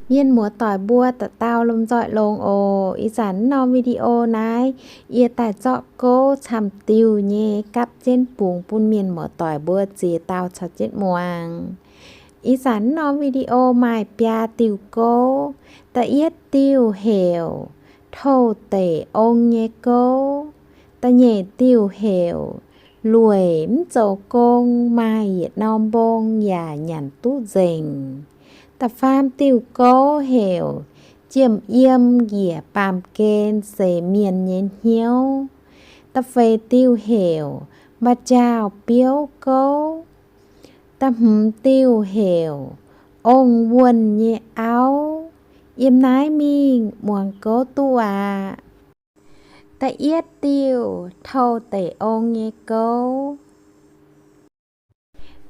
Mienh muoz-doic mbuo dauh dauh lomh nzoih longx oc. Ih zanc norm video naaiv yie daaih zorqv gouv camv-diuh nyei gapv jienv bungx bun mienh muoz-doic mbuo ziex dauh caux jienv muangx. Ih zanc norm video maaih biaa diuh gouv. Da'yietv diuh heuc Touv Deic Ong Nyei Gouv. Da'nyeic diuh heuc Lueic Mv Zoux Gong Maaih Yietc Norm Mbong Yaac Nyanc Duqv Nzengc. Da'faam diuh gouv heuc Jiem Yiem Njiec Baamh Gen Seix Mienh Nyei Hnyouv. Da'feix diuh heuc Mba'nziaauh Biouv Gouv. Da'hmz diuh heuc Ong Wuonh Nyei Auv. Yiem naaiv mingh muangx gouv duqv aqv. Da'yietv diuh, Touv Deic Ong Nyei Gouv.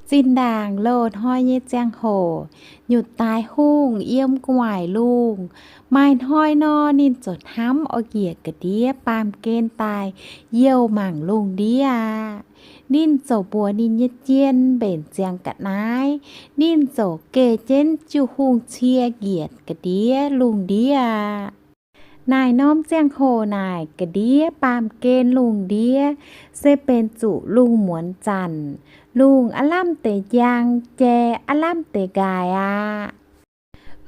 Zinh ndaangc loz-hnoi nyei ziangh hoc, Nyutc Daaih Hungh yiem gu'nguaaic lungh. Maaih hnoi nor, ninh ziouc hnamv oix njiec ga'ndiev baamh gen daaih youh mangc lungh ndiev aqv. Ninh ziouc mbuox ninh nyei jien mbenc ziangx ga'naaiv. Ninh ziouc geh jienv jiu-hungh cie njiec ga'ndiev lungh ndiev aqv. Naaic norm ziangh hoc naaic ga'ndiev baamh gen lungh ndiev se benx zuqc lungh muonz zanc, lungh aav lamh deix njang, jai aav lamh deix nqaaix aqv.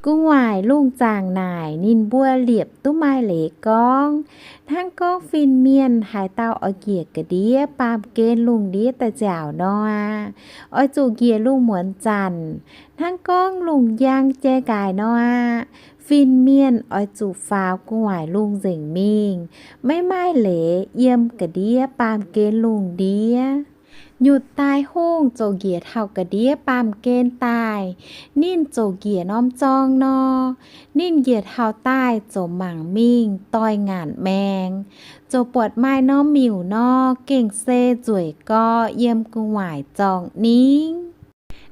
Gu'nguaaic lungh zaangc naaic ninh mbuo liepc duqv maaih leiz gorngv, hnangv gorngv fin-mienh haaix dauh oix njiec ga'ndiev baamh gen lungh ndiev daaih nziaauc nor aqv, oix zuqc njiec lungh muonz zanc. Hnangv gorngv lungh njang jai nqaaix nor aqv, fin-mienh oix zuqc faaux gu'nguaaic lungh nzengc mingh, maiv maaih leiz yiem ga'ndiev baamh gen lungh ndiev. Nyutc Daaih Hungh ziouc njiec taux ga'ndiev baamh gen daaih. Ninh ziouc njiec norm zorng nor. Ninh njiec taux daaih ziouc mangc mingh doix-ngaanc maengx, ziouc buatc maaih norm miuc nor gengh se nzueic gorx yiem gu'nguaaic zorng ningv.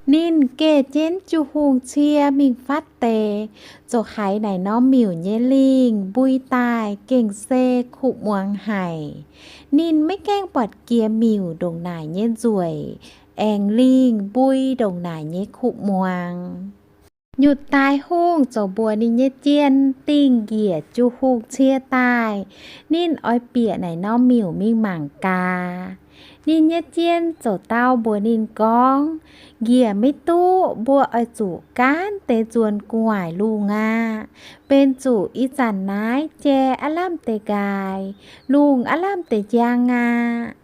Ninh geh jienv jiu-hungh cie mingh fatv deix, ziouc haiz naaic norm miuc nyei lingh mbui daaih gengh se kuv muangx haic. Ninh maiv gaengh buatc jiex miuc ndongc naaic nyei nzueic, aengx lingh mbui ndongc naaic nyei kuv muangx. Nyutc Daaih Hungh ziouc mbuox ninh nyei jien dingh njiec jiu-hungh cie daaih. Ninh oix bieqc naaic norm miuc mingh mangc gaax. Ninh nyei jien ziouc dau mbuox ninh gorngv, njiec maiv duqv, mbuo oix zuqc gaanv deix nzuonx gu'nguaaic lungh aqv. Benx zuqc ih zanc naaiv jai aav lamh deix nqaaix, lungh aav lamh deix njang aqv.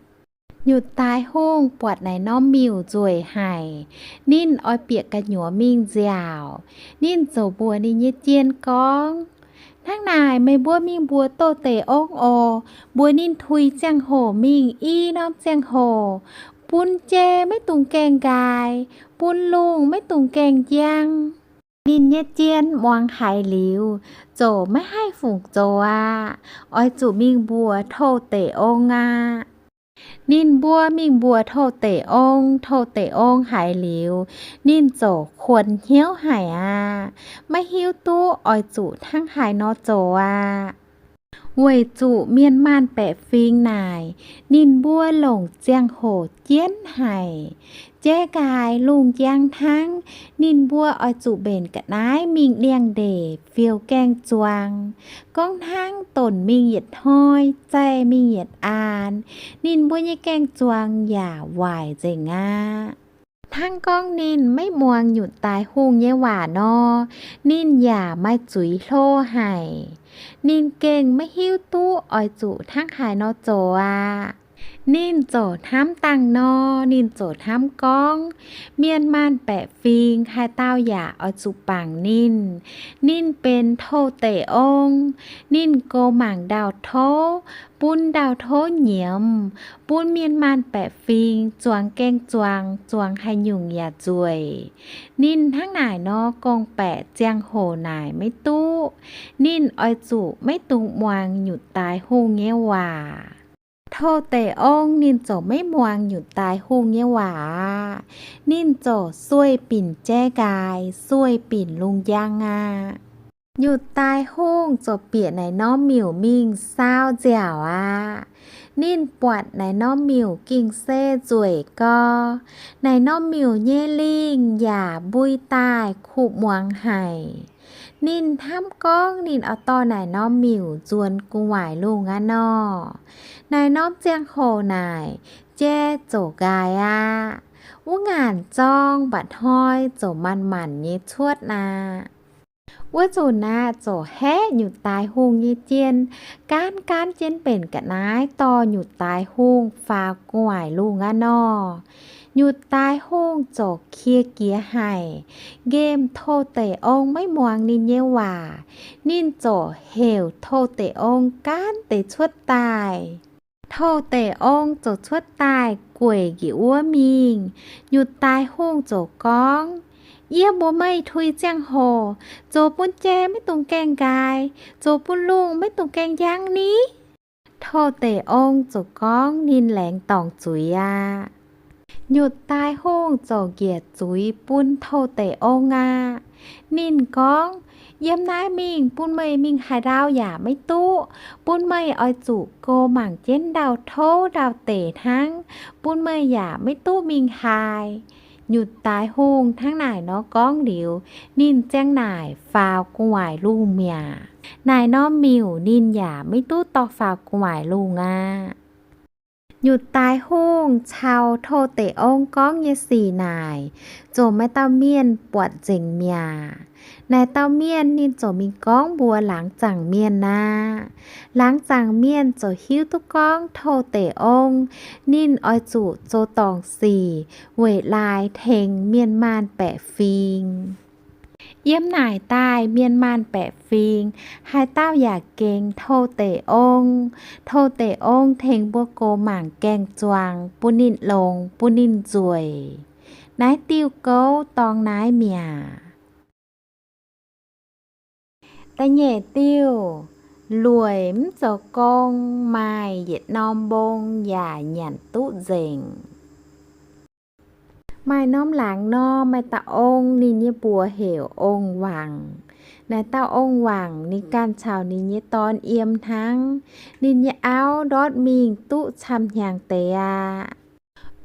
Nyutc Daaih Hungh buatc naaic norm miuc nzueic haic, ninh oix bieqc gu'nyuoz mingh nziaauc. Ninh ziouc mbuox ninh nyei jien gorngv, hnangv naaic meih mbuo mingh mbuox Touv Deic Ong oc, mbuox ninh tuix ziangh hoc mingh i norm ziangh hoc, bun jai maiv dungx gaengh nqaaix, bun lungh maiv dungx gaengh njang. Ninh nyei jien muangx haiz liuz, ziouc maiv haih fungc zoux aqv. Oix zuqc mingh mbuox Touv Deic Ong aqv. Ninh mbuo mingh mbuox Touv Deic Ong. Touv Deic Ong haiz liuz, ninh ziouc kuonx hnyouv haic aqv, maiv hiuv duqv oix zuqc hnangv haaix nor zoux aqv. Weic zuqc mienh maanh baeqc fingx naaic, ninh mbuo longc ziangh hoc jienv haic. Jai nqaaix lungh njang hnangv, ninh mbuo oix zuqc mbenc ga'naaiv mingh liangx-ndeic fiou gaeng-zuang. Gorngv hnangv donc mingh yietc hnoi, zaih mingh yietc aan, ninh mbuo nyei gaeng-zuang yaac waaic nzengc aqv. Hnangv gorngv ninh maiv muangx Nyutc Daaih Hungh nyei waac nor, ninh yaac maaih zuiz hlo haic. Ninh gengh maiv hiuv duqv oix zuqc hnangv haaix nor zoux aqv. Ninh ziouc hnamv dangh nor, ninh ziouc hnamv gorngv, mienh maanh baeqc fingx haaix dauh yaac oix zuqc bangc ninh. Ninh benx Touv Deic Ong. Ninh goux mangc ndau-touv, bun ndau-touv nyiemz, bun mienh maanh baeqc fingx zuangx gaeng-zuang, zuangx haaix nyungc yaac nzueic. Ninh hnangv naaic nor gorngv-baeqc ziangh hoc naaic maiv duqv. Ninh oix zuqc maiv dungx muangx Nyutc Daaih Hungh nyei waac. Touv Deic Ong ninh ziouc maiv muangx Nyutc Daaih Hungh nyei waac aqv. Ninh ziouc sueih binc jai nqaaix, sueih binc lungh njang aqv. Nyutc daaih hungh ziouc bieqc naaic norm miuc mingh saau nziaauc aqv. Ninh buatc naaic norm miuc gengh se nzueic gau. Naaic norm miuc nyei lingh yaac mbui daaih kuh muangx haic. Ninh hnamv gorngv ninh oix dorh naaic norm miuc nzuonx gu'nguaaic lungh aqv nor, naaic norm ziangh hoc naaic jai ziouc nqaaix aqv. Wuov ngaanc zorng mba'hnoi ziouc manc-manc nyei cuotv aqv. Wuov nzunc aqv ziouc haeqv nyutc daaix hungh nyei jien, gaanv gaanv jienv mbenc ga'naaiv dorh nyutc daaix hungh faaux gu'nguaaic lungh aqv nor. Nyutc daaix hungh ziouc qiex jiez haic, nqemh Tov Deic Ong maiv muangx ninh nyei waac. Ninh ziouc heuc Tov Deic Ong gaanv deix cuotv daaih. Tov Deic Ong ziouc cuotv daaih gueic njiec wuov mingh. Nyutc daaix hungh ziouc gorngv, Yie mbuox meih tui ziangh hoc, zoux bun jai maiv dungx gaengh nqaaix, zoux bun lungh maiv dungx gaengh njang ni. Tov Deic Ong ziouc gorngv ninh laengz dorngc zuiz aqv. Nyutc daaix hungh ziouc njiec zuiz bun Tov Deic Ong aqv. Ninh gorngv, Yiem naaiv mingh bun meih mingh haaix ndau yaac maiv duqv. Bun meih oix zuqc go mangc jienv ndau-touv ndau-deic hnangv. Bun meih yaac maiv duqv mingh haaix. Nyutc daaix hungh hnangv naaic nor gorngv liuz, ninh ziang naaic faaux gu'nguaaic lungh mi'aqv. Naaic norm miuc ninh yaac maiv duqv dorh faaux gu'nguaaic lungh aqv. Nyutc daaix hungh caux Tov Deic Ong gorngv nyei sic naaic, ziouc maaih dauh mienh buatc nzengc mi'aqv. Naaic dauh mienh ninh ziouc mingh gorngv mbuox laangz zaangc mienh aqv. Laangz zaangc mienh ziouc hiuv duqv gorngv Tov Deic Ong ninh oix zuqc zoux dorngc sic weic laaix tengx mienh maanh baeqc fingx. Yiem naaic daaih mienh maanh baeqc fingx haaix dauh yaac gengx Tov Deic Ong. Tov Deic Ong tengx mbuo gox mangc gaeng-zuangx bun ninh longx bun ninh nzueic. Naaiv diuh gouv dorngx naaiv mi'aqv. Da'nyeic diuh, lueic mv zoux gong maaih yietc norm mbong yaac nyanc duqv nzengc. Maaih norm laangz nor, maaih dauh ong, ninh nyei mbuox heuc Ong Wangc. Naaiv dauh Ong Wangc ninh ganh caux ninh nyei dorn yiem hnangv. Ninh nyei auv ndortv mingh duqv camv-hnyangx deix aqv.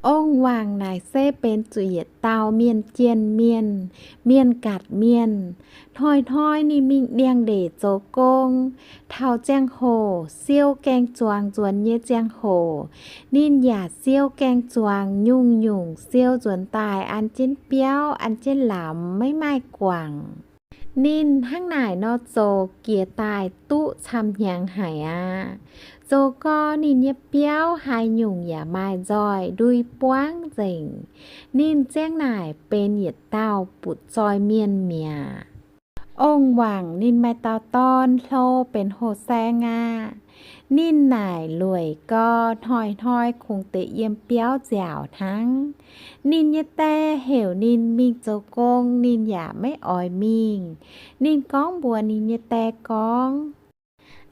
Ong Wangc naaic se benx zuqc yietc dauh mienh jienh mienh, mienh gatc mienh. Hnoi-hnoi ninh mingh ndiangx-ndeic zoux gong. Taux ziangh hoc siou gaeng-zuangx nzuonx nyei ziangh hoc, ninh yaac siou gaeng-zuangx nyungc-nyungc siou nzuonx daaih an jienv biauv, an jienv lamz, maiv maaih guangc. Ninh hnangv naaic nor zoux jiex daaih duqv camv-hnyangx haic aqv. Zoux gau ninh nyei biauv haaix nyungc yaac maaih nzoih ndui buangv nzengc. Ninh ziang naaic benx yietc dauh butv-zoih mienh mi'aqv. Ong Wangc ninh maaih dauh dorn hlo benx Houh Saeng aqv. Ninh naaic lueic gau, hnoi-hnoi kungx deix yiem biauv nziaauc hnangv. Ninh nyei die heuc ninh mingh zoux gong ninh yaac maiv oix mingh. Ninh gorngv mbuox ninh nyei die gorngv,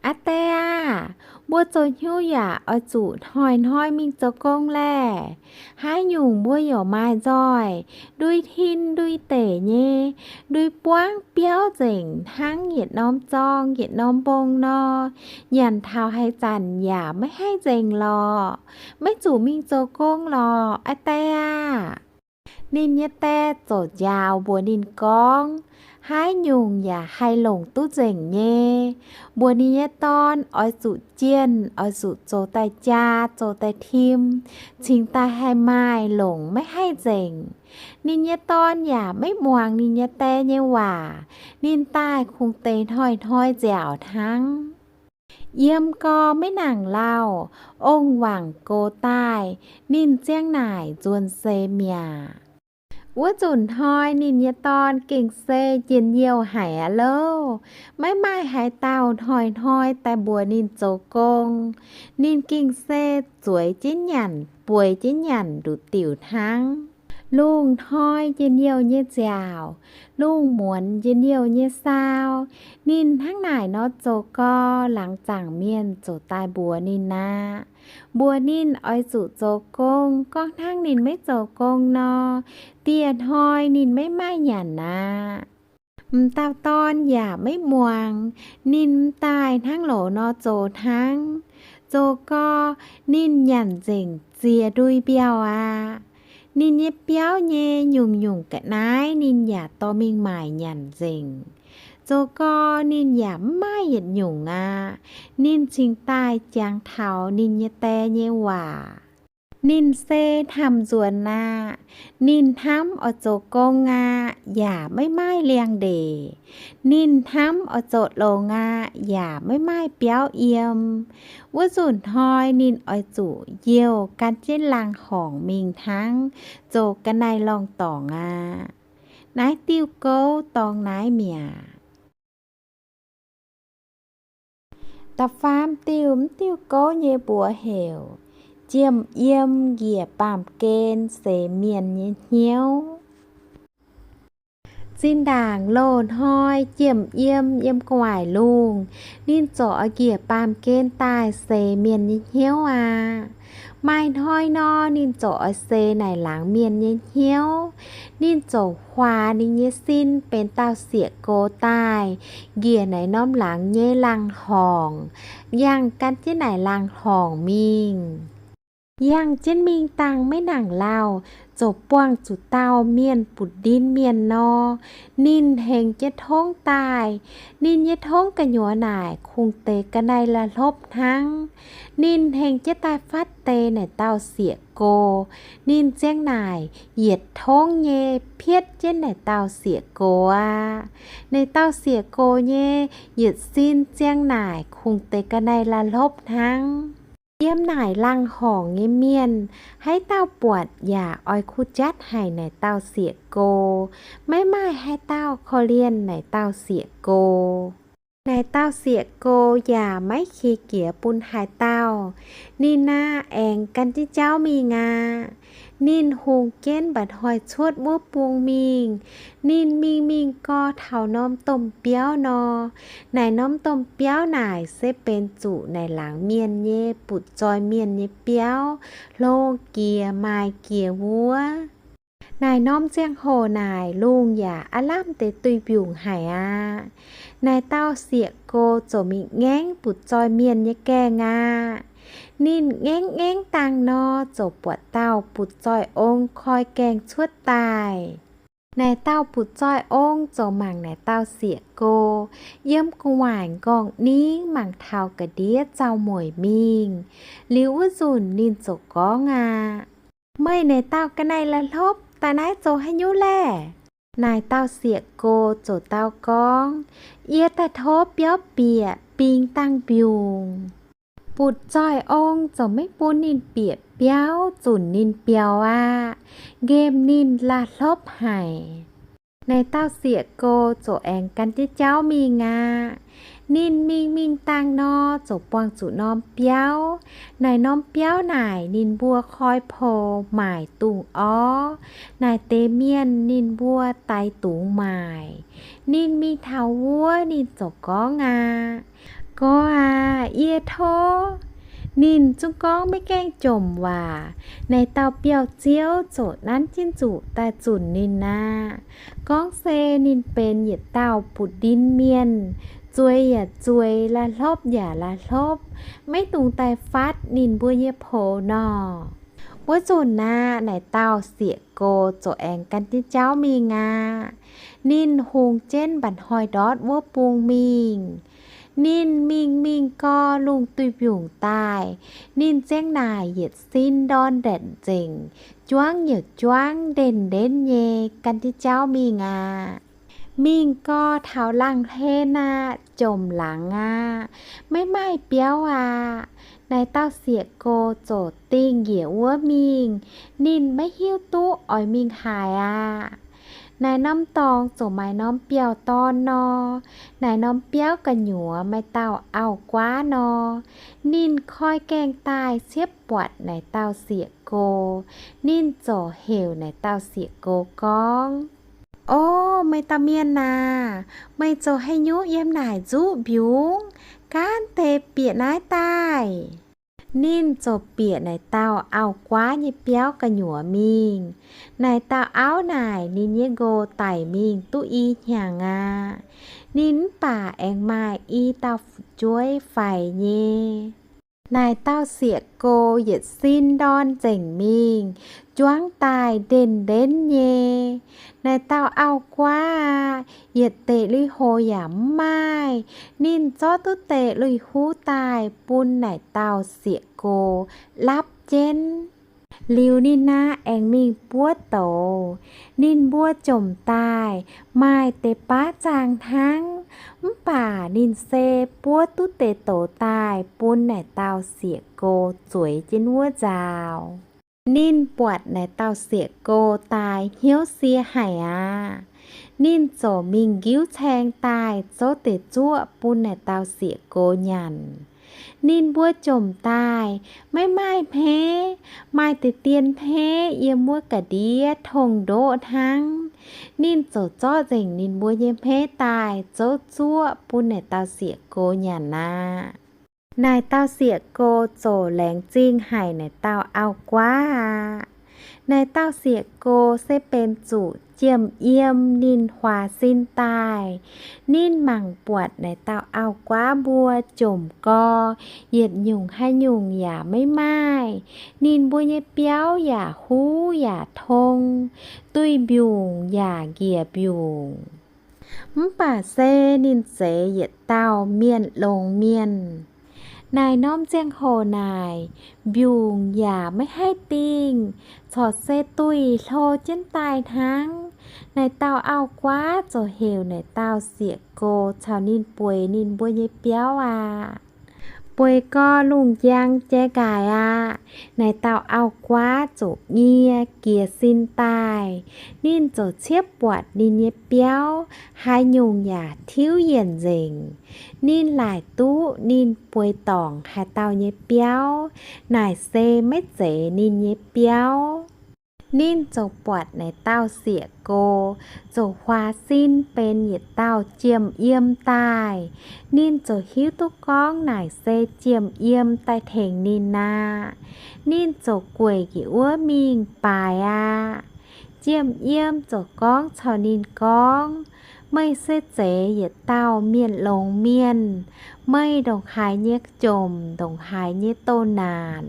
Aa die aah! Mbuo zoux hnyouv yaac oix zuqc hnoi-hnoi mingh zoux gong laeh. Haaix nyungc mbuo yaac maaih nzoih, ndui tin ndui deic nyei, ndui buangv biauv nzengc hnangv yietc norm zorng yietc norm mbong nor. Nyanc taux haaix zanc yaac maiv haih nzengc lorqc. Maiv zuqc mingh zoux gong lorqc, aa die aah! Ninh nyei die ziouc njaaux mbuox ninh gorngv, Haaix nyungc yaac haih longc duqv nzengc nyei. Mbuox ninh nyei dorn oix zuqc jienh, oix zuqc zoux daaih jaa, zoux daaih tim, cingx daaih haih maaih longc maiv haih nzengc. Ninh nyei dorn yaac maiv muangx ninh nyei die nyei waac. Ninh daaih kungx deix hnoi-hnoi nziaauc hnangv. Yiem gau maiv nangc lauh, Ong Wangc gox daaih, ninh ziang naaic nzuonx seix mi'aqv. Wuov nzunc hnoi ninh nyei dorn gengh se njien-youh haic aqv loh. Maiv maaih haaix dauh hnoi-hnoi daaih mbuox ninh zoux gong. Ninh gengh se zueiz jienv nyanc, bueix jienv nyanc nduqc diuc hnangv. Lungh hnoi njien-youh nyei nziaauc, lungh muonz njien-youh nyei saau, ninh hnangv naaic nor zoux gau, laangz zaangc mienh ziouc daaih mbuox ninh aqv. Mbuox ninh oix zuqc zoux gong, gorngv hnangv ninh maiv zoux gong nor, dieh hnoi ninh maiv maaih nyanc aqv. M'dauh dorn yaac maiv muangx. Ninh m'daaih hnangv loz nor zoux hnangv. Zoux gau, ninh nyanc nzengc ziex ndui mbiauh aqv. Ninh nyei biauv nyei nyungc-nyungc ga'naaiv ninh yaac dorh mingh maaic nyanc nzengc. Zoux gau, ninh yaac mv maaih yietc nyungc aqv. Ninh cingx daaih jangx taux ninh nyei die nyei waac. Ninh se hnamv nzuonx aqv. Ninh hnamv oix zoux gong aqv, yaac maiv maaih liangx-ndeic. Ninh hnamv oix zoux longx aqv, yaac maiv maaih biauv yiem. Wuov nzunc hnoi ninh oix zuqc youh gan jienv laangz horngc mingh hnangv, zoux ga'naaiv-lorngh dorngc aqv. Naaiv diuh gouv dorngx naaiv mi'aqv. Da'faam diuh, m'diuh gouv nyei mbuox heuc Jiem-yiem njiec baamh gen seix mienh nyei hnyouv. Zinh ndaangc loz-hnoi Jiem-yiem yiem gu'nguaaic lungh, ninh ziouc oix njiec baamh gen daaih seix mienh nyei hnyouv aqv. Maaih hnoi nor, ninh ziouc oix seix naaic laangz mienh nyei hnyouv. Ninh ziouc huaax ninh nyei sin benx dauh sieqv-gox daaih, njiec naaic norm laangz nyei laangz horngc, yangh gan jienv naaic laangz horngc mingh. Yangh jienv mingh dangh maiv nangc lauh, ziouc buangh zuqc dauh mienh butv-ndin mienh nor. Ninh hengx jienv tongv daaih. Ninh nyei tongv gu'nyuoz naaic kungx deix ga'naaiv la'hlopv hnangv. Ninh hengx jienv daaih fatv deix naaic dauh sieqv-gox. Ninh ziang naaic yietc tongv nyei pietv jienv naaic dauh sieqv-gox aqv. Naaic dauh sieqv-gox nyei yietc sin ziang naaic kungx deix ga'naaiv la'hlopv hnangv. Yiem naaic laangh horngc nyei mienh, haaix dauh buatc yaac oix kuh jatv haic naaic dauh sieqv-gox. Maiv maaih haaix dauh korv-lienh naaic dauh sieqv-gox. Naaic dauh sieqv-gox yaac maiv qiex jiez bun haaix dauh. Ninh aeqv, aengx gan jienv jauv mingh aqv. Ninh hungx jienv mba'hnoi cuotv wuov bung mingh. Ninh mingh mingh gau taux norm domh biauv nor. Naaic norm domh biauv naaic se benx zuqc naaic laangz mienh nyei butv-zoih mienh nyei biauv, hlo jiex maaih jiex wuov. Naaic norm ziangh hoc naaic lungh yaac aav lamh deix duih mbiungc haic aqv. Naaic dauh sieqv-gox ziouc mingh ngaengv butv-zoih mienh nyei gaengh aqv. Ninh ngaengv ngaengv dangh nor, ziouc buatc dauh butv-zoih ong koi gaengh cuotv daaih. Naaic dauh butv-zoih ong ziouc mangc naaic dauh sieqv-gox yiem gu'nguaaic nqorngv-ningv mangc taux ga'ndiev zaux-mueic mingh. Liuz wuov nzunc ninh ziouc gorngv aqv, Meih naaic dauh ga'naaiv la'hlopv daaih naaiv zoux haaix nyungc laeh? Naaic dauh sieqv-gox ziouc dau gorngv, Yie daaih tov biauv bieqc bingx dangh mbiungc. Butv-zoih ong ziouc maiv bun ninh bieqc biauv, zunc ninh biaux aqv. Nqemh ninh la'hlopv haic. Naaic dauh sieqv-gox ziouc aengx gan jienv jauv mingh aqv. Ninh mingh mingh dangh nor, ziouc buangh zuqc norm biauv. Naaic norm biauv naaic ninh mbuo koi pou maaic dungz orv. Naaic deix mienh ninh mbuo daix dungz maaic. Ninh mingh taux wuov ninh ziouc gorngv aqv, Gorx aac, yie tov. Ninh zungv gorngv maiv gaengh jomc waac. Naaic dauh biauv-ziouv ziouc nanv jienv zuqc daaih zunc ninh aqv. Gorngv se ninh benx yietc dauh butv-ndin mienh, zueiz yaac zueiz, la'hlopv yaac la'hlopv, maiv dungx daaih fatv ninh mbuo nyei poux nor. Wuov nzunc aqv, naaic dauh sieqv-gox ziouc aengx gan jienv jauv mingh aqv. Ninh hungx jienv mba'hnoi ndortv wuov bung mingh. Ninh mingh mingh gau lungh duih mbiungc daaih, ninh ziang naaic yietc sin ndorn ndaetc nzengc, juangv youc juangv ndenv ndenv nyei gan jienv jauv mingh aqv. Mingh gau taux laangh hlen aqv, jomc laangz aqv, maiv maaih biauv aqv. Naaic dauh sieqv-gox ziouc dingh njiec wuov mingh, ninh maiv hiuv duqv oix mingh haaix aqv. Naaic norm dorngx ziouc maaih norm biauv-dorn nor. Naaic norm biauv gu'nyuoz maaih dauh auv-guaav nor. Ninh koi gaengh daaih ciepv buatc naaic dauh sieqv-gox, ninh ziouc heuc naaic dauh sieqv-gox gorngv, O meih dauh mienh aac, meih zoux haaix nyungc yiem naaic nzuqv mbiungc? Gaanv deix bieqc naaiv daaih. Ninh ziouc bieqc naaic dauh auv-guaav nyei biauv gu'nyuoz mingh. Naaic dauh auv naaic ninh nyei nqox daic mingh duqv i hnyangx aqv. Ninh mv baac aengx maaih i dauh fu'jueiv faix nyei. Naaic dauh sieqv-gox yietc sin ndorn nzengc mingh, juangv daaih ndenv-ndenv nyei. Naaic dauh auv-guaav aqv, yietc deix lui-houx yaac mv maaih. Ninh zorqv duqv deix lui-huv daaih bun naaic dauh sieqv-gox lapv jienv. Liuz ninh aqv, aengx mingh buov douz. Ninh mbuo jomc daaih maaih deix baav zaang hnangv, mv baac ninh se buov duqv deix douz daaih bun naaic dauh sieqv-gox zueiz jienv wuov nzaaux. Ninh buatc naaic dauh sieqv-gox daaih hnyouv sie haic aqv. Ninh ziouc mingh nqiuv caeng daaih zouv deix zuoqv bun naaic dauh sieqv-gox nyanc. Ninh mbuo jomc daaih maiv maaih hmeiv, maaih deix dien hmeiv yiem wuov ga'ndiev tongx ndoqv hnangv. Ninh ziouc zorqv nzengc ninh mbuo nyei hmeiv daaih zouv zuoqv bun naaic dauh sieqv-gox nyanc aqv. Naaic dauh sieqv-gox ziouc laengz zingh haic naaic dauh auv-guaav aqv. Naaic dauh sieqv-gox se benx zuqc jiem-yiem ninh huaax sin daaih. Ninh mangc buatc naaic dauh auv-guaav mbuo jomc gorx, yietc nyungc haaix nyungc yaac maiv maaih. Ninh mbuo nyei biauv yaac huv yaac tong, duih mbiungc yaac njiec mbiungc. Mv baac se ninh zeiz yietc dauh mienh longx mienh. Naaic norm ziangh hoc naaic, mbiungc yaac maiv haih dingh, corc se duih hlo jienv daaih hnangv. Naaic dauh auv-guaav ziouc heuc naaic dauh sieqv-gox caux ninh bueix ninh mbuo nyei biauv aqv. Bueix gorx lungh njang jai nqaaix aqv. Naaic dauh auv-guaav ziouc nyie jiex sin daaih. Ninh ziouc ciepv buatc ninh nyei biauv, haaix nyungc yaac tiuv yienc nzengc. Ninh laaic duqv ninh bueix dorngc haaix dauh nyei biauv, naaic se maiv zeiz ninh nyei biauv. Ninh ziouc buatc naaic dauh sieqv-gox ziouc huaax sin benx yietc dauh jiem-yiem daaih. Ninh ziouc hiuv duqv gorngv naaic se jiem-yiem daaih tengx ninh aqv. Ninh ziouc gueic njiec wuov mingh baaix aqv. Jiem-yiem ziouc gorngv caux ninh gorngv, meih se zeiz yietc dauh mienh longx mienh. Meih ndongc haaix nyei jomc, ndongc haaix nyei doh naanc,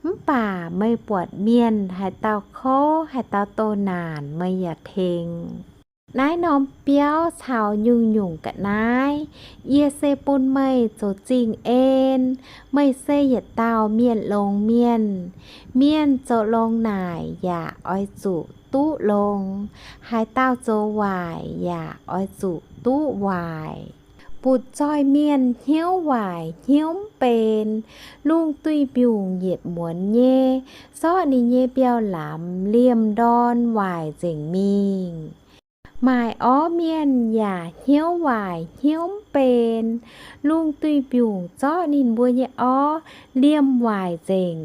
mv baac meih buatc mienh haaix dauh kouv, haaix dauh doh naanc, meih yaac tengx. Naaiv norm biauv caux nyungc-nyungc ga'naaiv, yie se bun meih zoux zingh en. Meih se yietc dauh mienh longx mienh. Mienh zoux longx naaic yaac oix zuqc duqv longx. Haaix dauh zoux waaic yaac oix zuqc duqv waaic. Butv-zoih mienh hnyouv waaic hnyouv mv benx, lungh duih mbiungc yietc muonz nyei, zorqv ninh nyei mbiauh lamz liemh ndorn waaic nzengc mingh. Maaic orv mienh yaac hnyouv waaic hnyouv mv benx, lungh duih mbiungc zorqv ninh mbuo nyei orv liemh waaic nzengc,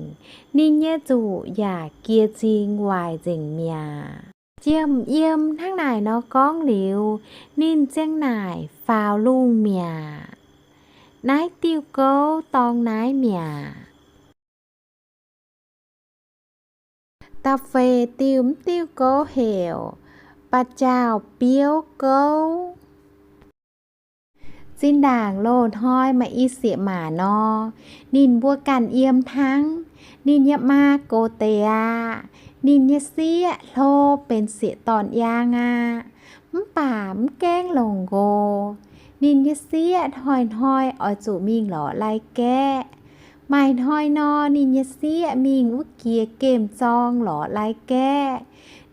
ninh nyei nzuqc yaac jiex nzingx waaic nzengc mi'aqv. Jiem-yiem hnangv naaic nor gorngv liuz, ninh ziang naaic faaux lungh mi'aqv. Naaiv diuh gouv dorng naaiv mi'aqv. Da'feix diuh, mv diuh gouv heuc ba'jaauh biouv gouv. Zinh ndaangc loz-hnoi maaih i sieqv-maac nor, ninh mbuo ganh yiem hnangv. Ninh nyei maa gox deix aqv. Ninh nyei sieqv hlo benx sieqv-dorn yaang aqv. Mv baac mv gaengh longc nqox. Ninh nyei sieqv hnoi-hnoi oix zuqc mingh lorz lai-gaeqv. Maaih hnoi nor, ninh nyei sieqv mingh wuov jiex gemh zorng lorz lai-gaeqv.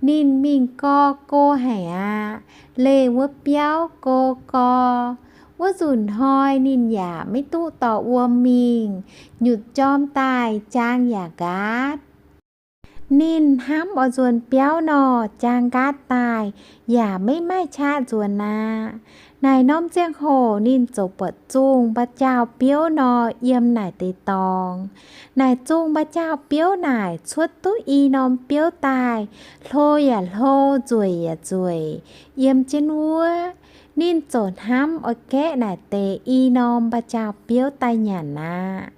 Ninh mingh gor go haic aqv. Leih wuov biauv go gor. Wuov nzunc hnoi ninh yaac maiv duqv dorh wuom mingh, nyutc jorm daaih jaang yaac nqaatv. Ninh hnamv oix nzuonx biauv nor, jaang nqaatv daaih yaac maiv maaih qaqv nzuonx aqv. Naaic norm ziangh hoc ninh ziouc buatc zungh ba'jaauh biouv nor yiem naaic deix dorngx. Naaic zungh ba'jaauh biouv naaic cuotv duqv i norm biouv daaih, hlo yaac hlo, nzueic yaac nzueic, yiem jienv wuov. Ninh ziouc hnamv oix gaeqv naaic deix i norm ba'jaauh biouv daaih nyanc aqv.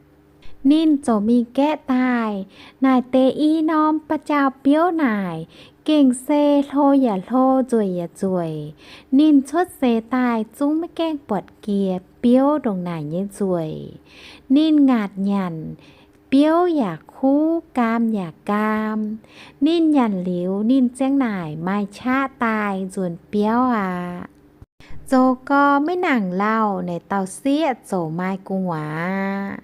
Ninh ziouc mingh gaeqv daaih naaic deix i norm ba'jauh biouv naaic, gengh se hlo yaac hlo, nzueic yaac nzueic. Ninh cuotv seix daaih zungv maiv gaengh buatc jiex biouv ndongc naaic nyei nzueic. Ninh ngaatc nyanc, biouv yaac kuv, gaam yaac gaam. Ninh nyanc liuz, ninh ziang naaic maaih qaqv daaih nzuonx biauv aqv. Zoux gau maiv nangc lauh, naaic dauh sieqv ziouc maaih gu'nguaaz.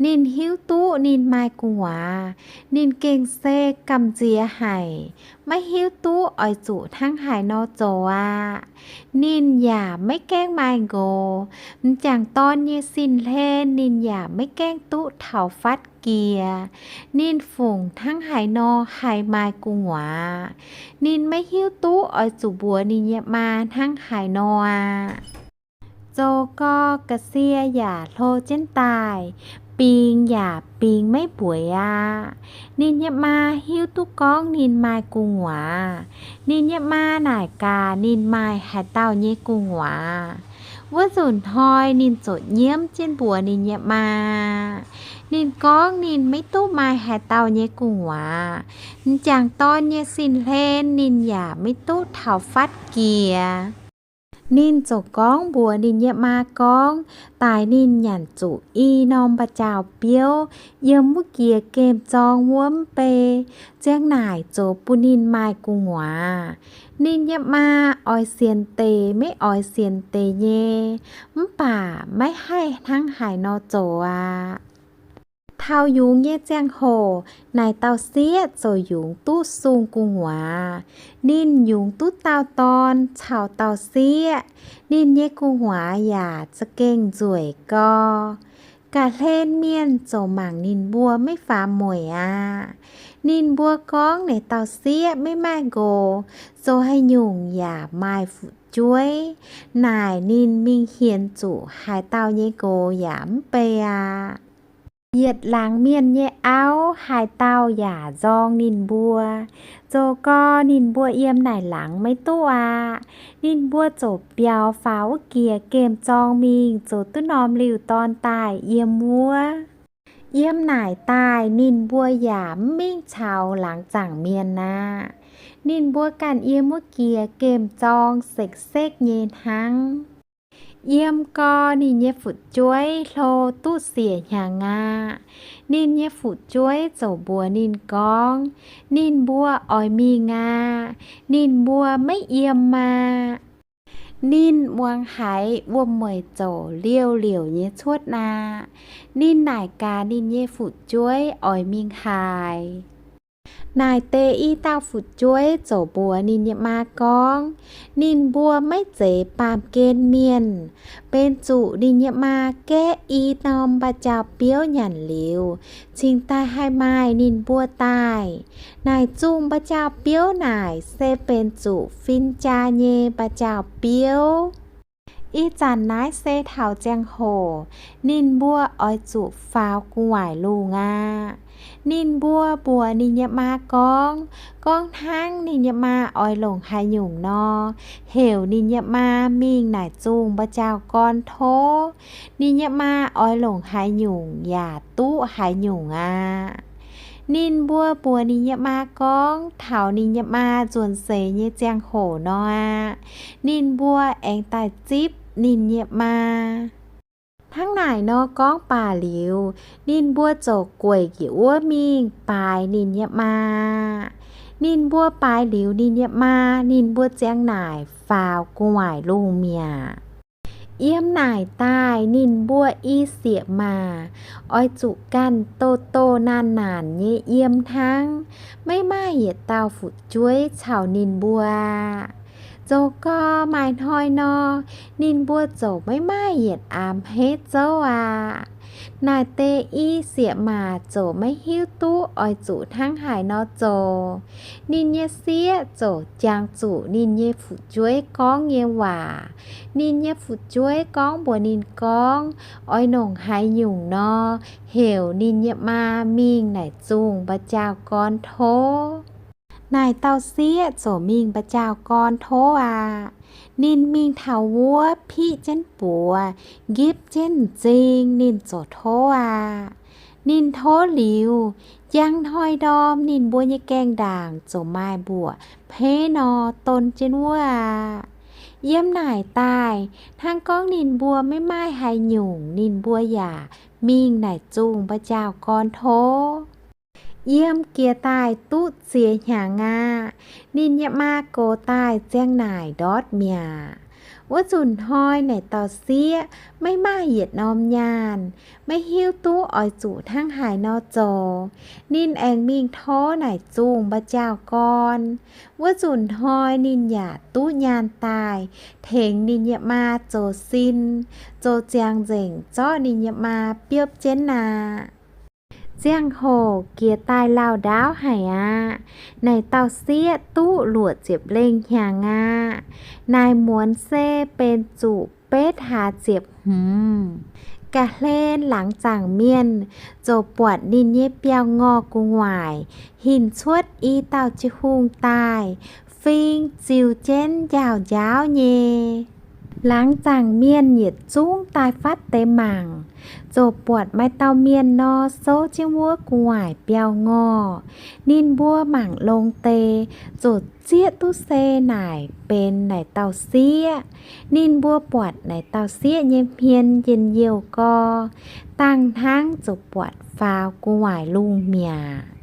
Ninh hiuv duqv ninh maaih gu'nguaaz, ninh gengh se gamh nziex haic, maiv hiuv duqv oix zuqc hnangv haaix nor zoux aqv. Ninh yaac maiv gaengh maaih nqox, m'jangc dorn nyei sin-hlen ninh yaac maiv gaengh duqv taux fatv jiex. Ninh fungc hnangv haaix nor haih maaih gu'nguaaz. Ninh maiv hiuv duqv oix zuqc mbuox ninh nyei maa hnangv haaix nor aqv. Zoux gau ga'sie yaac hlo jienv daaih, bingx yaac bingx maiv mbueiz aqv. Ninh nyei maa hiuv duqv gorngv ninh maaih gu'nguaaz. Ninh nyei maa naaic gaax ninh maaih haaix dauh nyei gu'nguaaz. Wuov nzunc hnoi ninh ziouc nyiemv jienv mbuox ninh nyei maa. Ninh gorngv ninh maiv duqv maaih haaix dauh nyei gu'nguaaz. M'jangc dorn nyei sin-hlen ninh yaac maiv duqv taux fatv jiex. Ninh ziouc gorngv mbuox ninh nyei maa gorngv, daaih ninh nyanc zuqc i norm ba'jauh biouv yiem wuov jiex gemh zorng wuov mv bei, ziang naaic zoux bun ninh maaih gu'nguaaz. Ninh nyei maa oix sienx deix maiv oix sienx deix nyei, mv baac maiv haih hnangv haaix nor zoux aqv. Taux yungz nyei ziangh hoc, naaic dauh sieqv ziouc yungz duqv sung gu'nguaaz. Ninh yungz duqv dauh dorn caux dauh sieqv. Ninh nyei gu'nguaaz yaac za'gengh nzueic gau. Ga'hlen mienh ziouc mangc ninh mbuo maiv faaux mueic aqv. Ninh mbuo gorngv naaic dauh sieqv maiv maaih nqox, zoux haaix nyungc yaac maaih fu'jueiv. Naaic ninh mingh hienx zuqc haaix dauh nyei nqox yaac mv bei aqv. Yietc laangz mienh nyei auv haaix dauh yaac nzorng ninh mbuo. Zoux gau ninh mbuo yiem naaic laangz maiv duqv aqv. Ninh mbuo ziouc biaux faaux wuov jiex gemh zorng mingh, zoux duqv norm liuh dorn daaih yiem wuov. Yiem naaic daaih ninh mbuo yaac mv mingh caux laangz zaangc mienh aqv. Ninh mbuo ganh yiem wuov jiex gemh zorng sekv-sekv nyei hnangv. Yiem gau ninh nyei fu'jueiv hlo duqv siec hnyangx aqv. Ninh nyei fu'jueiv ziouc mbuox ninh gorngv, ninh mbuo oix mingh aqv. Ninh mbuo maiv yiem aqv. Ninh muangx haiz wuom-mueic zouc liouh liouc nyei cuotv aqv. Ninh naaic gaax ninh nyei fu'jueiv oix mingh haaix. Naaic deix i dauh fu'jueiv ziouc mbuox ninh nyei maa gorngv, ninh mbuo maiv zeiz baamh gen mienh. Benx zuqc ninh nyei maa gaeqv i norm mba'jauh biouv nyanc liuz, cingx daaih haih maaih ninh mbuo daaih. Naaic zungh mba'jauh biouv naaic se benx zuqc fin-jaa nyei mba'jauh biouv. Ih zanc naaiv se taux ziangh hoc ninh mbuo oix zuqc faaux gu'nguaaic lungh aqv. Ninh mbuo mbuox ninh nyei maa gorngv, gorngv hnangv ninh nyei maa oix longc haaix nyungc nor, heuc ninh nyei maa mingh naaic zungh mba'jauh gorn tov. Ninh nyei maa oix longc haaix nyungc yaac duqv haaix nyungc aqv. Ninh mbuo mbuox ninh nyei maa gorngv, taux ninh nyei maa nzuonx seix nyei ziangh hoc nor aqv, ninh mbuo aengx daaih zipv ninh nyei maa. Hnangv naaic nor gorngv baac liuz, ninh mbuo ziouc gueic njiec wuov mingh baaix ninh nyei maa. Ninh mbuo baaix liuz ninh nyei maa, ninh mbuo ziang naaic faaux gu'nguaaic lungh mi'aqv. Yiem naaic daaih ninh mbuo i sieqv maac oix zuqc ganh doh doh naanc naanc nyei yiem hnangv, maiv maaih yietc dauh fu'jueiv caux ninh mbuo aqv. Zoux gau maaih hnoi nor, ninh mbuo ziouc maiv maaih yietc aamx heiv zouv aqv. Naaic deix i sieqv maac ziouc maiv hiuv duqv oix zuqc hnangv haaix nor zoux. Ninh nyei sieqv ziouc jangx zuqc ninh nyei fu'jueiv gorngv nyei waac. Ninh nyei fu'jueiv gorngv mbuox ninh gorngv, oix longc haaix nyungc nor, heuc ninh nyei maa mingh naaic zungh mba'jauh gorn tov. Naaic dauh sieqv ziouc mingh mba'jauh gorn tov aqv. Ninh mingh taux wuov piqv jienv buoz, nqipv jienv m'zing, ninh ziouc tov aqv. Ninh tov liuz, njang hnoi ndorm ninh mbuo nyei gaengh ndaangc ziouc maaih mbuoqc peix nor don jienv wuov aqv. Yiem naaic daaih, hnangv gorngv ninh mbuo maiv maaih haaix nyungc, ninh mbuo yaac mingh naaic zungh mba'njaaux gorn tov. Yiem jiex daaih duqv ziex hnyangx aqv, ninh nyei maa gox daaih ziang naaic ndortv mi'aqv. Wuov nzunc hnoi naaic dauh sieqv maiv maaih yietc norm nyaanh, maiv hiuv duqv oix zuqc hnangv haaix nor zoux. Ninh aengx mingh tov naaic zungh mba'njaaux gorn. Wuov nzunc hnoi ninh yaac duqv nyaanh daaih tengx ninh nyei maa zoux sin, zoux ziangx nzengc zorqv ninh nyei maa biopv jienv aqv. Ziangh hoc jiex daaih lauh ndaauv haic aqv. Naaic dauh sieqv duqv luoqc ziepc lengh hnyangx aqv. Naaic muonz se benx zuqc betv hlaax ziepc hmz. Ga'hlen laangz zaangc mienh ziouc buatc ninh nyei biauv-ngorh gu'nguaaic hinc cuotv i dauh jiu-hungh daaih, fing ziux jienv njaaux njaauv nyei. Laangz zaangc mienh yietc zungv daaih fatv deix mangc, ziouc buatc maaih dauh mienh nor souv jienv wuov gu'nguaaic biauv-ngorh. Ninh mbuo mangc longx deix, ziouc zieqv duqv se naaic benx naaic dauh sieqv. Ninh mbuo buatc naaic dauh sieqv nyei hmien njien-youh gorx, dangh hnangv ziouc buatc faaux gu'nguaaic lungh mi'aqv.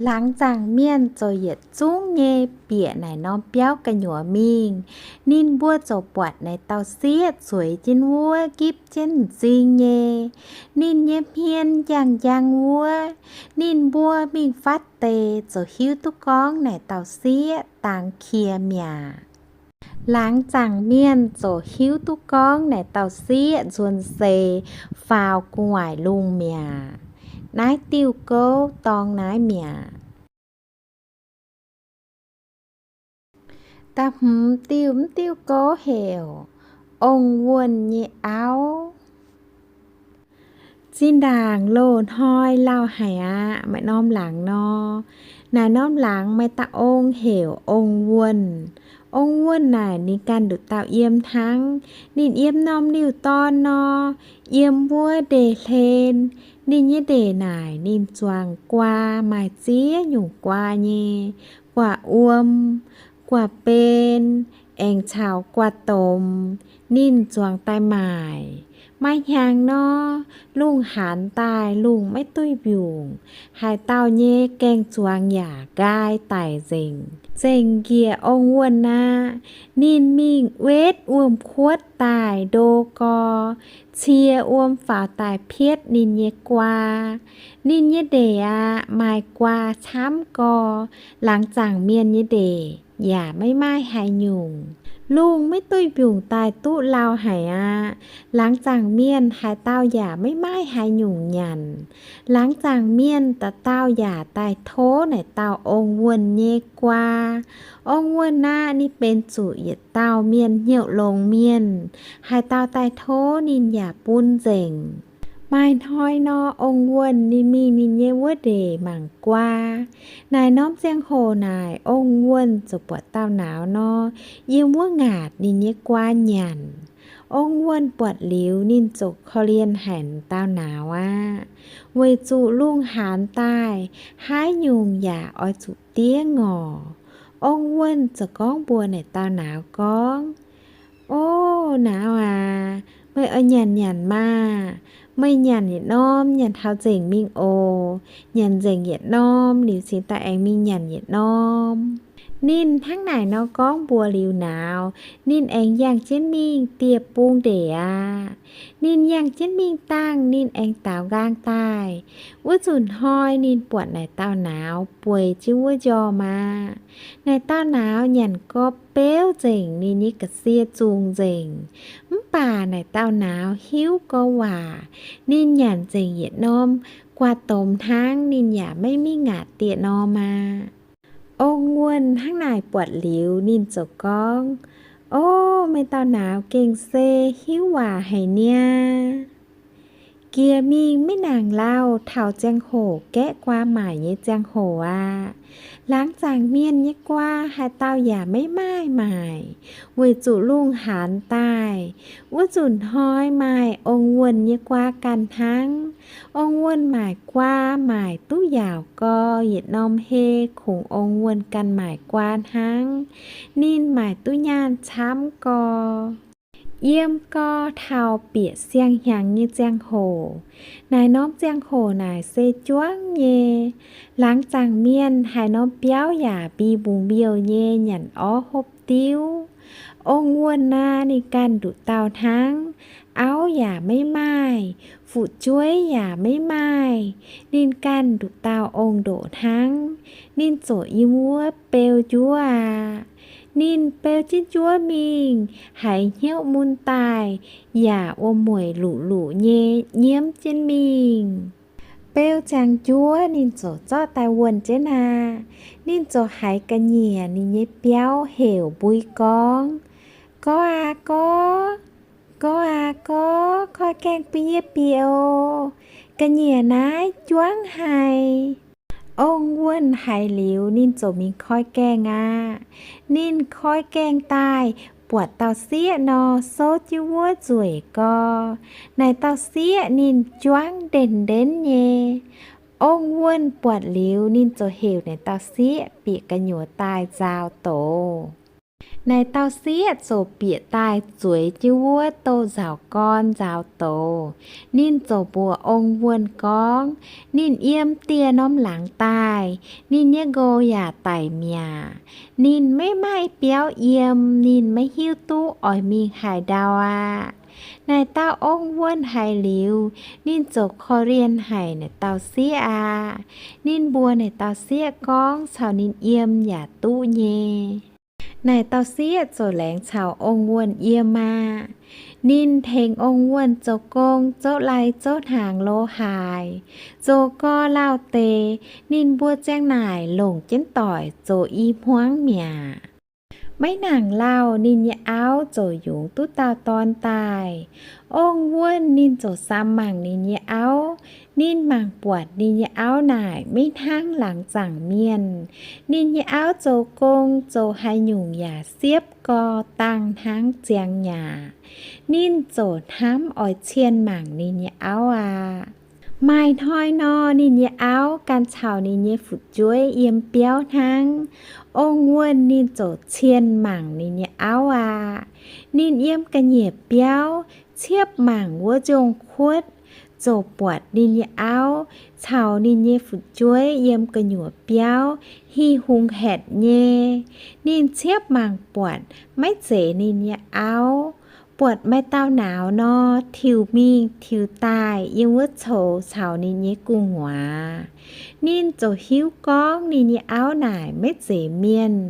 Laangz zaangc mienh ziouc yietc zungv nyei bieqc naaic norm biauv gu'nyuoz mingh. Ninh mbuo ziouc buatc naaic dauh sieqv zueiz jienv wuov, gipv jienv m'zing nyei. Ninh nyei hmien njang-njang wuov. Ninh mbuo mingh fatv deix ziouc hiuv duqv gorngv naaic dauh sieqv dangx qiex mi'aqv. Laangz zaangc mienh ziouc hiuv duqv gorngv naaic dauh sieqv nzuonx seix faaux gu'nguaaic lungh mi'aqv. Naaiv diuh gouv dorngx naaiv mi'aqv. Da'hmz diuh, m'diuh gouv heuc Ong-Wuonh Nyei Auv. Zinh ndaangc loz-hnoi lauh haic aqv. Maaih norm laangz nor, naaic norm laangz maaih dauh ong heuc Ong-Wuonh. Ong-Wuonh naaic ninh ganh nduqc dauh yiem hnangv. Ninh yiem norm liuh dorn nor, yiem wuov ndeic-hlen. Ninh nyei ndeic naaic ninh zuangx guaa, maaih ziex nyungc guaa nyei, guaa wuom, guaa ben, aengx caux guaa domh. Ninh zuangx daaih maaic. Maaih hnyangx nor, lungh haanz daaih lungh maiv duih mbiungc, haaix dauh nyei gaeng-zuangx yaac nqaai daic nzengc. Zengc njiec Ong-Wuonh aqv. Ninh mingh wetv wuom-kuotv daaih ndo gau, cie wuom faaux daaih pietv ninh nyei guaa. Ninh nyei ndeic aqv, maaih guaa camv gau. Laangz zaangc mienh nyei ndeic yaac maiv maaih haaix nyungc. Lungh maiv duih mbiungc daaih duqv lauh haic aqv. Laangz zaangc mienh haaix dauh yaac maiv maaih haaix nyungc nyanc. Laangz zaangc mienh dauh dauh yaac daaih tov naaic dauh Ong-Wuonh nyei guaa. Ong-Wuonh aqv, ninh benx zuqc yietc dauh mienh hnyouv longx mienh. Haaix dauh daaih tov ninh yaac bun nzengc. Maaih hnoi nor, Ong-Wuonh ninh mingh ninh nyei wuov ndeic mangc guaa. Naaic norm ziangh hoc naaic, Ong-Wuonh ziouc buatc dauh nauz nor, yiem wuov ngaatc ninh nyei guaa nyanc. Ong-Wuonh buatc liuz ninh ziouc korv-lienh haic dauh nauz aqv, weic zuqc lungh haanz daaih haaix nyungc yaac oix zuqc diev ngorc. Ong-Wuonh ziouc gorngv mbuox naaic dauh nauz gorngv, O nauz aac, meih oix nyanc nyanc maah! Meih nyanc yietc norm nyanc taux nzengc mingh oc. Nyanc nzengc yietc norm liuz cingx daaih aengx mingh nyanc yietc norm. Ninh hnangv naaic nor gorngv mbuox liuz nauz, ninh aengx yangh jienv mingh dieh bung ndeic aqv. Ninh yangh jienv mingh dangh ninh aengx daaux nqaang daaih. Wuov nzunc hnoi ninh buatc naaic dauh nauz bueix jienv wuov njormh aqv. Naaic dauh nauz nyanc gorx beuv nzengc, ninh nyei ga'sie zungh nzengc. Mv baac naaic dauh nauz hiuv gorx waac, ninh nyanc nzengc yietc norm guaa domh hnangv, ninh yaac maiv mingh ngaatc dieh norm aqv. Ong-Wuonh hnangv naaic buatc liuz ninh ziouc gorngv, O, meih dauh nauz gengh se hiuv waac haic niaa. Jiex mingh maiv nangc lauh taux ziangh hoc gaeqv guaa maaic nyei ziangh hoc aqv. Laangz zaangc mienh nyei guaa haaix dauh yaac maiv maaih maaic, weic zuqc lungh haanz daaih. Wuov nzunc hnoi maaih ong-wuonh nyei guaa ganh hnangv. Ong-wuonh maaic guaa maaic duqv yaauc gau, yietc norm hei kungx ong-wuonh ganh maaic guaa hnangv. Ninh maaic duqv nyaanh camv gau. Yiem gau taux bieqc siang-hnyangx nyei ziangh hoc. Naaic norm ziangh hoc naaic se juangv nyei. Laangz zaangc mienh haaix norm biauv yaac mbi mbungx mbiouh nyei, nyanc orv hopv diuv. Ong-wuonh naaic ninh ganh nduqc dauh hnangv. Auv yaac maiv maaih, fu'jueiv yaac maiv maaih, ninh ganh nduqc dauh ong-ndoqc hnangv. Ninh ziouc yiem wuov beu njuov aqv. Ninh beu jienv njuov mingh, haiz hnyouv mun daaih yaac wuom-mueic luqc-luqc nyei nyiemv jienv mingh. Beu ziangx njuov ninh ziouc zorqv daaih wuonh jienv aqv. Ninh ziouc haiz ga'nyiec ninh nyei biauv heuc mbui gorngv, Gorx aac gorx, gorx aac gorx, koi gaengh bun yie bieqc oc. Ga'nyiec naaiv juangv haic. Ong-wuonh haiz liuz ninh ziouc mingh koi gaengh aqv. Ninh koi gaengh daaih buatc dauh sieqv nor souv jienv wuov nzueic gau. Naaic dauh sieqv ninh juangv ndenv-ndenv nyei. Ong-wuonh buatc liuz ninh ziouc heuc naaic dauh sieqv bieqc gu'nyuoz daaih nzaaux douz. Naaic dauh sieqv ziouc bieqc daaih zueiz jienv wuov douz-nzauc gorn nzaaux douz. Ninh ziouc mbuox ong-wuonh gorngv, ninh yiem dieh norm laangz daaih, ninh nyei nqox yaac daic mi'aqv. Ninh maiv maaih biauv yiem, ninh maiv hiuv duqv oix mingh haaix ndau aqv. Naaic dauh ong-wuonh haiz liuz, ninh ziouc korv-lienh haic naaic dauh sieqv aqv. Ninh mbuox naaic dauh sieqv gorngv caux ninh yiem yaac duqv nyei. Naaic dauh sieqv ziouc laengz caux ong-wuonh yiem aqv. Ninh tengx ong-wuonh zoux gong, zouv lai zouv hnaangx lo haaix, zoux gau lauh deix, ninh mbuo ziang naaic longc jienv doic zoux i hmuangv mi'aqv. Maiv nangc lauh ninh nyei auv ziouc yungz duqv dauh dorn daaih. Ong-wuonh ninh ziouc samx mangc ninh nyei auv. Ninh mangc buatc ninh nyei auv naaic maiv hnangv laangz zaangc mienh. Ninh nyei auv zoux gong zoux haaix nyungc yaac siepv gau, dangh hnangv ziangx nyaac. Ninh ziouc hnamv oix cien mangc ninh nyei auv aqv. Maaih hnoi nor, ninh nyei auv ganh caux ninh nyei fu'jueiv yiem biauv hnangv. Ong-wuonh ninh ziouc cien mangc ninh nyei auv aqv. Ninh yiem ga'nyiec biauv ciepv mangc wuov nzong-kuotv, ziouc buatc ninh nyei auv caux ninh nyei fu'jueiv yiem gu'nyuoz biauv, hih hungh haetc nyei. Ninh ciepv mangc buatc maiv zeiz ninh nyei auv. Buatc maaih dauh nauz nor, tiux mingh tiux daaih yiem wuov coux caux ninh nyei gu'nguaaz. Ninh ziouc hiuv gorngv ninh nyei auv naaic maiv zeiz mienh,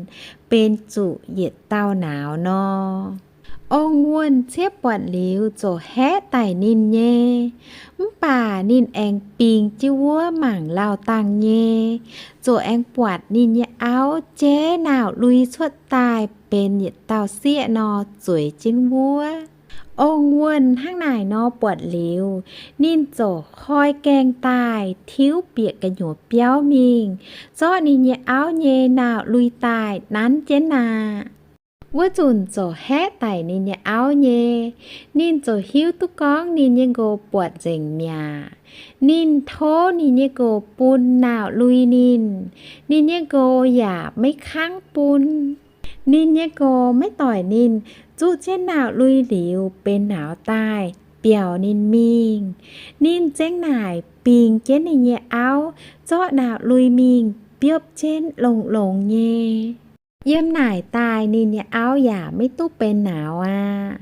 benx zuqc yietc dauh nauz nor. Ong-wuonh ciepv buatc liuz ziouc haeqv daic ninh nyei. Mv baac ninh aengx bingx jienv wuov mangc lauh dangh nyei, ziouc aengx buatc ninh nyei auv jeiv nauz-lui cuotv daaih benx yietc dauh sieqv nor zueiz jienv wuov. Ong-wuonh hnangv naaic nor buatc liuz, ninh ziouc koi gaengh daaih tiuv bieqc gu'nyuoz biauv mingh, zorqv ninh nyei auv nyei nauz-lui daaih nanv jienv aqv. Wuov nzunc ziouc haeqv daic ninh nyei auv nyei. Ninh ziouc hiuv duqv gorngv ninh nyei nqox buatc nzengc mi'aqv. Ninh tov ninh nyei nqox bun nauz-lui ninh. Ninh nyei nqox yaac maiv kangv bun. Ninh nyei nqox maiv doic ninh, zuqv jienv nauz-lui liuz benx nauz daaih biaux ninh mingh. Ninh zengv naaic bingx jienv ninh nyei auv zorqv nauz-lui mingh biopv jienv longx-longx nyei. Yiem naaic daaih ninh nyei auv yaac maiv duqv benx nauz aqv.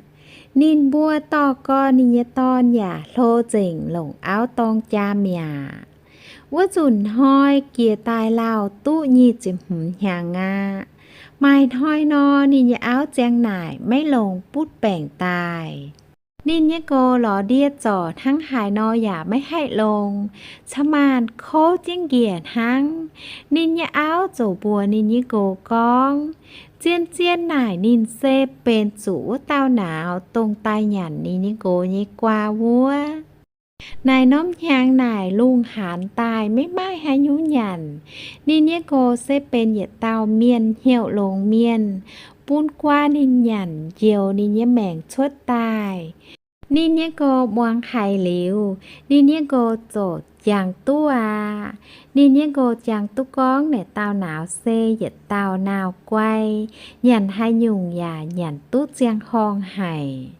Ninh mbuo dorh gorn ninh nyei dorn yaac hlo nzengc longc auv dorng jaa mi'aqv. Wuov nzunc hnoi jiex daaih lauh duqv nyic ziepc hmz hnyangx aqv. Maaih hnoi nor, ninh nyei auv ziang naaic maiv longc butv baengc daaih. Ninh nyei nqox lorz ndie zorc hnangv haaix nor yaac maiv haih longc, ca'maanc kouv jienv njiec hnangv. Ninh nyei auv ziouc mbuox ninh nyei nqox gorngv, zien-zien naaic ninh se benx zuqc wuov dauh nauz dongh daaih nyanc ninh nyei nqox nyei guaa wuov. Naaic norm hnyangx naaic lungh haanz daaih maiv maaih haaix nyungc nyanc. Ninh nyei nqox se benx yietc dauh mienh hnyouv longx mienh, bun guaa ninh nyanc njoux ninh nyei maengc cuotv daaih. Ninh nyei nqox muangx haiz liuz, ninh nyei nqox ziouc jangx duqv aqv. Ninh nyei nqox jangx duqv gorngv naaic dauh nauz se yietc dauh nauz guai, nyanc haaix nyungc yaac nyanc duqv ziangh horngh haic.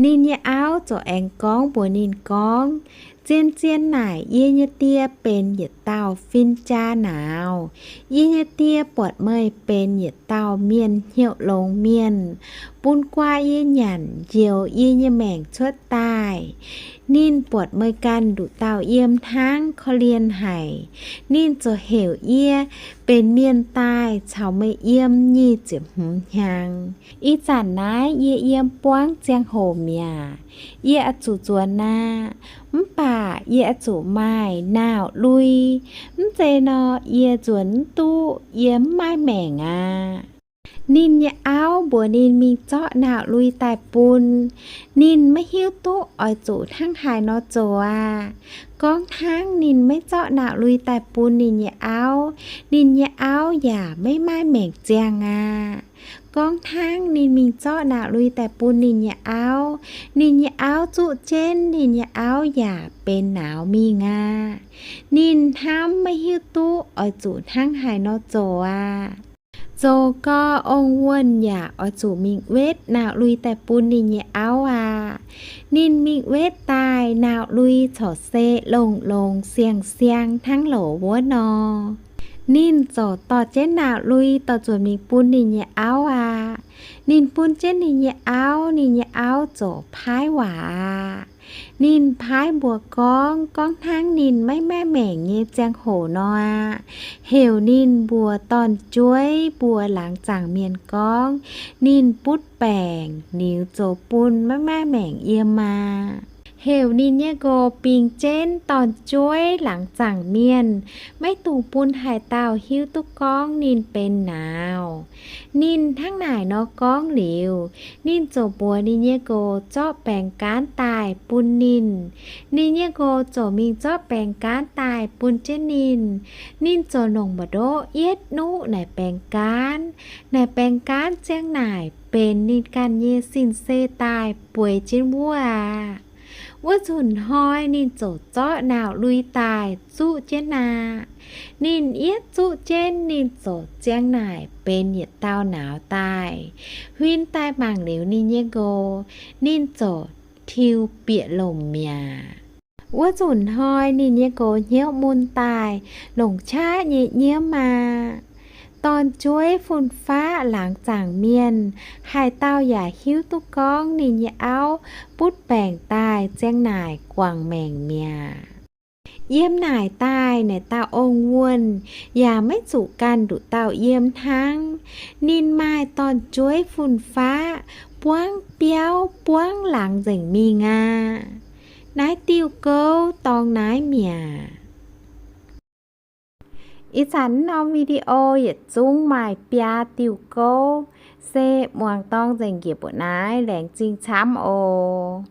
Ninh nyei auv ziouc aengx gorngv mbuox ninh gorngv, Zien-zien naaic yie nyei die benx yietc dauh fin-jaa nauz. Yie nyei die buatc meih benx yietc dauh mienh hnyouv longx mienh, bun guaa yie nyanc njoux yie nyei maengc cuotv daaih. Ninh buatc meih ganh nduqc dauh yiem hnangv korv-lienh haic. Ninh ziouc heuc yie benx mienh daaih caux meih yiem nyic ziepc hmz hnyangx. Ih zanc naaiv yie yiem buangv ziangh hoc mi'aqv. Yie oix zuqc nzuonx aqv. Mv baac yie oix zuqc maaih nauz-lui. Mv zeiz nor, yie nzuonx mv duqv, yie mv maaih maengc aqv. Ninh nyei auv mbuox ninh mingh zorqv nauz-lui daaih bun. Ninh maiv hiuv duqv oix zuqc hnangv haaix nor zoux aqv. Gorngv hnangv ninh maiv zorqv nauz-lui daaih bun ninh nyei auv, ninh nyei auv yaac maiv maaih maengc ziangh aqv. Gorngv hnangv ninh mingh zorqv nauz-lui daaih bun ninh nyei auv, ninh nyei auv zuqv jienv, ninh nyei auv yaac benx nauz mingh aqv. Ninh hnamv maiv hiuv duqv oix zuqc hnangv haaix nor zoux aqv. Zoux gau, ong-wuonh yaac oix zuqc mingh wetv nauz-lui daaih bun ninh nyei auv aqv. Ninh mingh wetv daaih, nauz-lui corc se longx-longx siang-siang hnangv loz wuov nor. Ninh ziouc dorh jienv nauz-lui dorh nzuonx mingh bun ninh nyei auv aqv. Ninh bun jienv ninh nyei auv, ninh nyei auv ziouc paaiv waac aqv. Ninh paaiv mbuox gorngv, gorngv hnangv ninh maiv maaih maengc nyei ziangh hoc nor aqv, heuc ninh mbuox dorn-jueiv mbuox laangz zaangc mienh gorngv ninh butv baengc liuz zoux bun maiv maaih maengc yiem aqv. Heuc ninh nyei nqox bingx jienv dorn-jueiv laangz zaangc mienh, maiv dungx bun haaix dauh hiuv duqv gorngv ninh benx nauz. Ninh hnangv naaic nor gorngv liuz, ninh ziouc mbuox ninh nyei nqox zorqv baengc gaanv daaih bun ninh. Ninh nyei nqox ziouc mingh zorqv baengc gaanv daaih bun jienv ninh. Ninh ziouc longc mbu'ndoqv yietv nuqv naaic baengc gaanv. Naaic baengc gaanv ziang naaic benx ninh ganh nyei sin-seix daaih bueix jienv wuov aqv. Wuov nzunc hnoi ninh ziouc zorqv nauz-lui daaih zuqv jienv aqv. Ninh yietv zuqv jienv, ninh ziouc ziang naaic benx yietc dauh nauz daaih. Huin daaih mangc liuz ninh nyei nqox, ninh ziouc tiux bieqc lomc mi'aqv. Wuov nzunc hnoi ninh nyei nqox hnyouv mun daaih longc qaqv nyei nyiemv aqv. Dorn-jueiv, fun-faqv, laangz zaangc mienh, haaix dauh yaac hiuv duqv gorngv ninh nyei auv butv baengc daaih ziang naaic guangc maengc mi'aqv. Yiem naaic daaih naaic dauh ong-wuonh yaac maiv zuqc ganh nduqc dauh yiem hnangv. Ninh maaih dorn-jueiv, fun-faqv, buangv biauv buangv laangz nzengc mingh aqv. Naaiv diuh gouv dorngx naaiv mi'aqv. Ih zanc norm video yietc zungv maaih biaa diuh gouv, se muangx dorngx nzengc njiec mbu'naaiv, laengz zingh camv oc.